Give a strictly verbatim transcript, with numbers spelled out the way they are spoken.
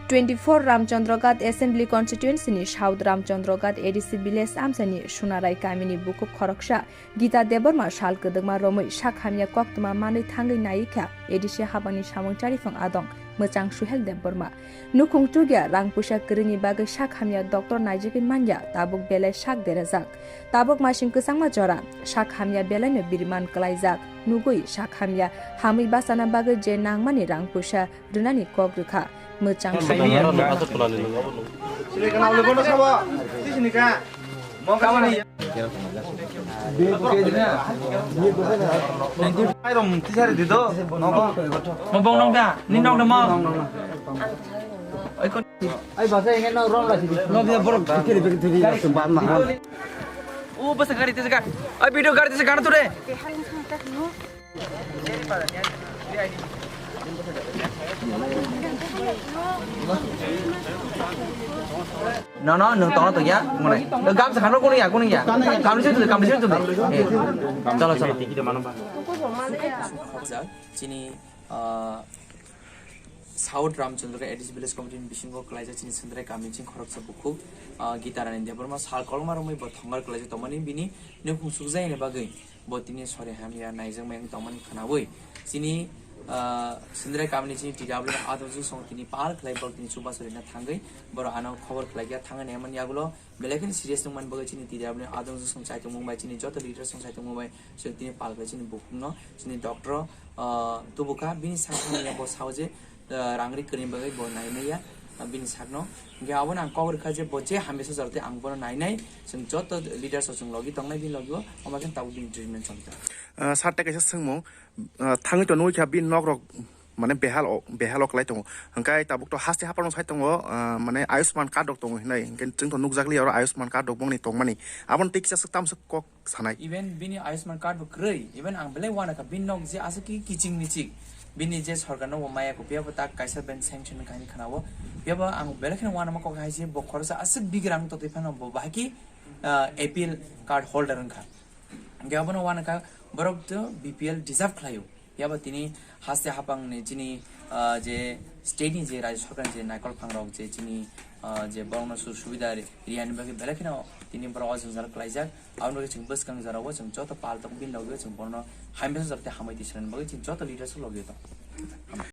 Twenty-four Ramchandra Ghat Assembly Constituency ni South Ramchandra Ghat A D C village amchaini Sunarai kamini bukhuk khoroksa Gita Debbarma sal kwdwkma romwi sak hamya koktwma manwi thangwi naiwi kha A D C habani samung charifang adong mwchang Suhel Debbarma. Nukhung chukya rang puisa kwrwini bagwi sak hamya doctor naijagwi manya tabuk belai sak derajak. Tabuk masing kwchangma jora sak hamya belaino biriman kwlaijak nugwi sak hamya hamwi bachana bagwi je nangmani rang puisa rwnani kok rwkha mwchang. Mobong nong da, ni nong da mo. Ai kon. Ai basa yang nong rong lagi. Nong dia borok. Oh, basa gari tisa gari. Ai video gari tisa gari tu re. No, no, no, tongna tongya, mone. Gam sa khano kono ya, kono ya. Kam se tu, kam se tu. Chalo, chalo. Chini, ah, South Ramchandra A D C Village Committee ni bisingo kwlaijak chini Sendrai kami chini khoroksa bukhuk, ah, Gita Rani Debbarma sal kolma romwi bo thongar kwlaijak tongmani bini nukhung sukjaknai bagwi. Bo tini sori hamya naijakmani wng tongmani khwnawi chini, ah, Sindrai kamini chini T W ni adong jusong tini pal khlai borok tini chubachu rina thangwi borok ano khobor khlaikha thangwi naimani yagulo belai kheno serious wngmani bagwi chini T W ni adong jusong chai tongmung bai chini joto leaders rok chai tongmung bai chwng tini pal khlai chini bukhukno chini doctor, ah, tubukha bini sakha hamya bo sao je ah, rang ri kwrwini bagwi bo nainaiya, ah, bini sakno. Hwnkhe abono ang kok rwkha je bo je hamya sajak tei ang bono nainai, chwng joto leaders rok chwng logi tongnai bini logi o, omo khe tabuk bini treatment choli tongo. Ah, sir, tei kaisa swngmung, ah, thangwi to nugwi kha bini nok rok mane behal o, behal o kwlai tongo. Hwnkhe tabuk to haste hapar no sai tongo, ah, mane Ayushman card rok tongo hinwi, hwnkhe chwng to nukjakliya oro Ayushman card rok bongni tongmani. Abono tei kisa swk tamo swk kok sanai. Even bini Ayushman card bo kwrwi, even ang belai uanakha bini nok je aswk ki kiching miching. Bini je sorkar no bo maya ko phiya bo tak kaisa ben sanction wngkha hinwi khwnao. Phiya bo ang belai kheno uanama kok hai je bo khoroksa aswk big rang totwi phano bo bahai ki, ah, A P L card holder wngkha. Hwnkhe abono uanakha borok to B P L deserve khlaio. Phiya bo tini haste hapang ni chini, ah, je state ni je Rajya Sarkar ni je naikol phangrok je chini, ah, je borokno su-, subida ri-, riyani bagwi belai kheno tini borok o jwngjal kwlaijak. Aboni bagwi chwng bwskang jorao chwng joto pal tongo bini logi o chwng bono hamya jora tei hamwi twi sanani bagwi chwng joto leaders o logi o tongo.